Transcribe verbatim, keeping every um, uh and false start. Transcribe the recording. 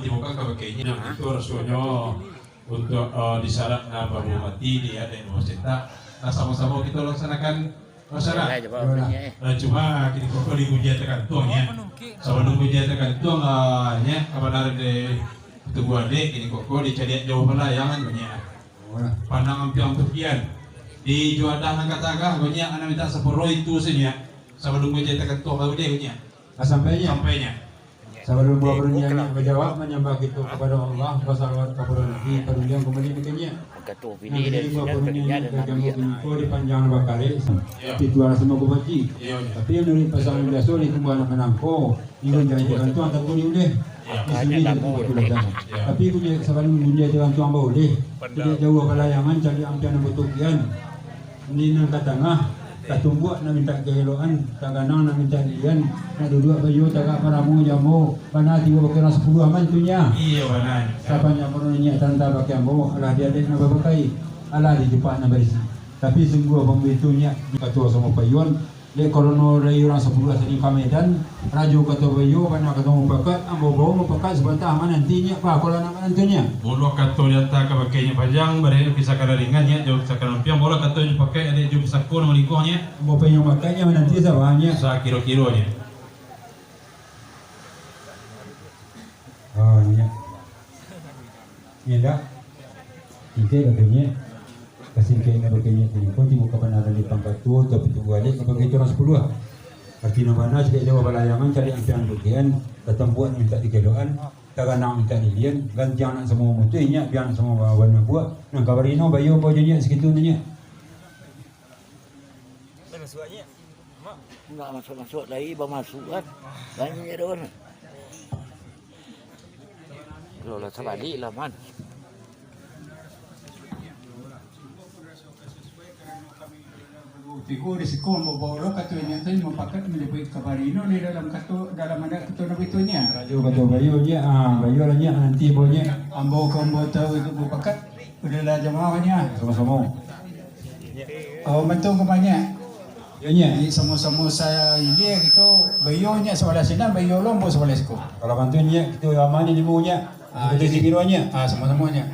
Dibuka ka bakeh nyo, itu rasonyo untuk, eh, di syarat nan babuah mati, di adat nan bacetak. Nah, samo-samo kito laksanakan, laksana. Yalah, jawab Yalah. Nyo, eh. Nah, cuma kini koko di Bujia Takantuang, ya. Sabalun Bujia Takantuang, ah, ya, kabanaran di Tubuah Dek, kini koko dicaliak jauah balayangan, ya. Yalah. Pandang ampiang tu pian. Di juadah nan ka tagah, banyak anak mintak sapuluah itu saja. Sabalun Bujia Takantuang baru deh, ya. Lah sampai nyo? Sampai nyo. Sabalun buah barundiang nyo bajawab, manyambah kito kapado Allah, basalawat kapado Nabi, barundiang kumbali ka nyo. Nan jadi buah barundiang nyo ka jangkau kiniko di panjang nan bakarek, Yo. Tapi tuan rasa mako baji. Yo, yo. Tapi manuruik pasanan biaso, di tumbuah nan manangko, di gunjang tagantuang tantu diuleh. Yo. Di sini jadi tumbuah kuladang. Yo. Tapi gunjang sabalun gunjang tagantuang bauleh, tidak jauah balayangan, cari ampiang nan batukian. Ni nan ka tangah, tatumbuak nan mintak kaeloan, taganang nan mintak lilian, nak duduak bayo tagak maramo jamo, bana tibo bakeh urang sapuluah mantu nyo. Iyo, bana. Sapanjang purun nyo taranta bakeh ambo, alah di adek nan bapakai, alah di cupak nan barisi. Tapi sungguah pambantu nyo, kato samo payuan, dek korono lai urang sapuluah tadi ka Medan, Rajo kato bayo, bana kato mupakat, ambo bao mupakat sabanta mananti nyo, bah, kalau nak mananti nyo. Buluah kato dianta ka bakeh nyo panjang, barek pisah ka daringan nyo, jo pisah ka nampiang, buluah kato nyo pakai, adek jo pisah ko nan malingkuang nyo. Ambo panyo makan nyo mananti sabanyak. Sakiro-kiro nyo. Oh, nyo. Indak. Singkek bakenyek. Kasingkek nan bakenyek tu, kau tibo kabanaran di pangkatuo, tapi tunggu alek ka bagai urang sapuluah. Arti nan bana, singkek jauah balayangan, cari ampiang bagian, tatambuak mintak dikeloan, taganang mintak dilian, gantiang nak samo mutuih nyak, biang nak samo bawan buak, nan ka barino bayo bajo nyak sakitu tu nyak. Nak masuak-masuak lai, bamasuak kan. Banyak dah kan. Lo lah sabalik lah, man. Tigo di siko, ambo bawa lo kato inyo tadi, mupakat manjapuik ka barino di dalam kato, dalam adat kato Nabi tu nyo. Rajo kato bayo nyo, ah, bayo lah nyo, nanti bawa nyo. Ambo ka ambo tahu itu mupakat. Udahlah, jamaah nyo. Sama-sama. Oh, mantu ka banyak. Yo, nyo. Jadi, samo-samo sa-, ini, kito, bayo nyo sabalah sinan, bayo lo ambo sabalah siko. Kalau mantu nyo, kito aman nyo, limo nyo. Ah, kito jadi, sibiro nyo. Ah, sama-sama nyo.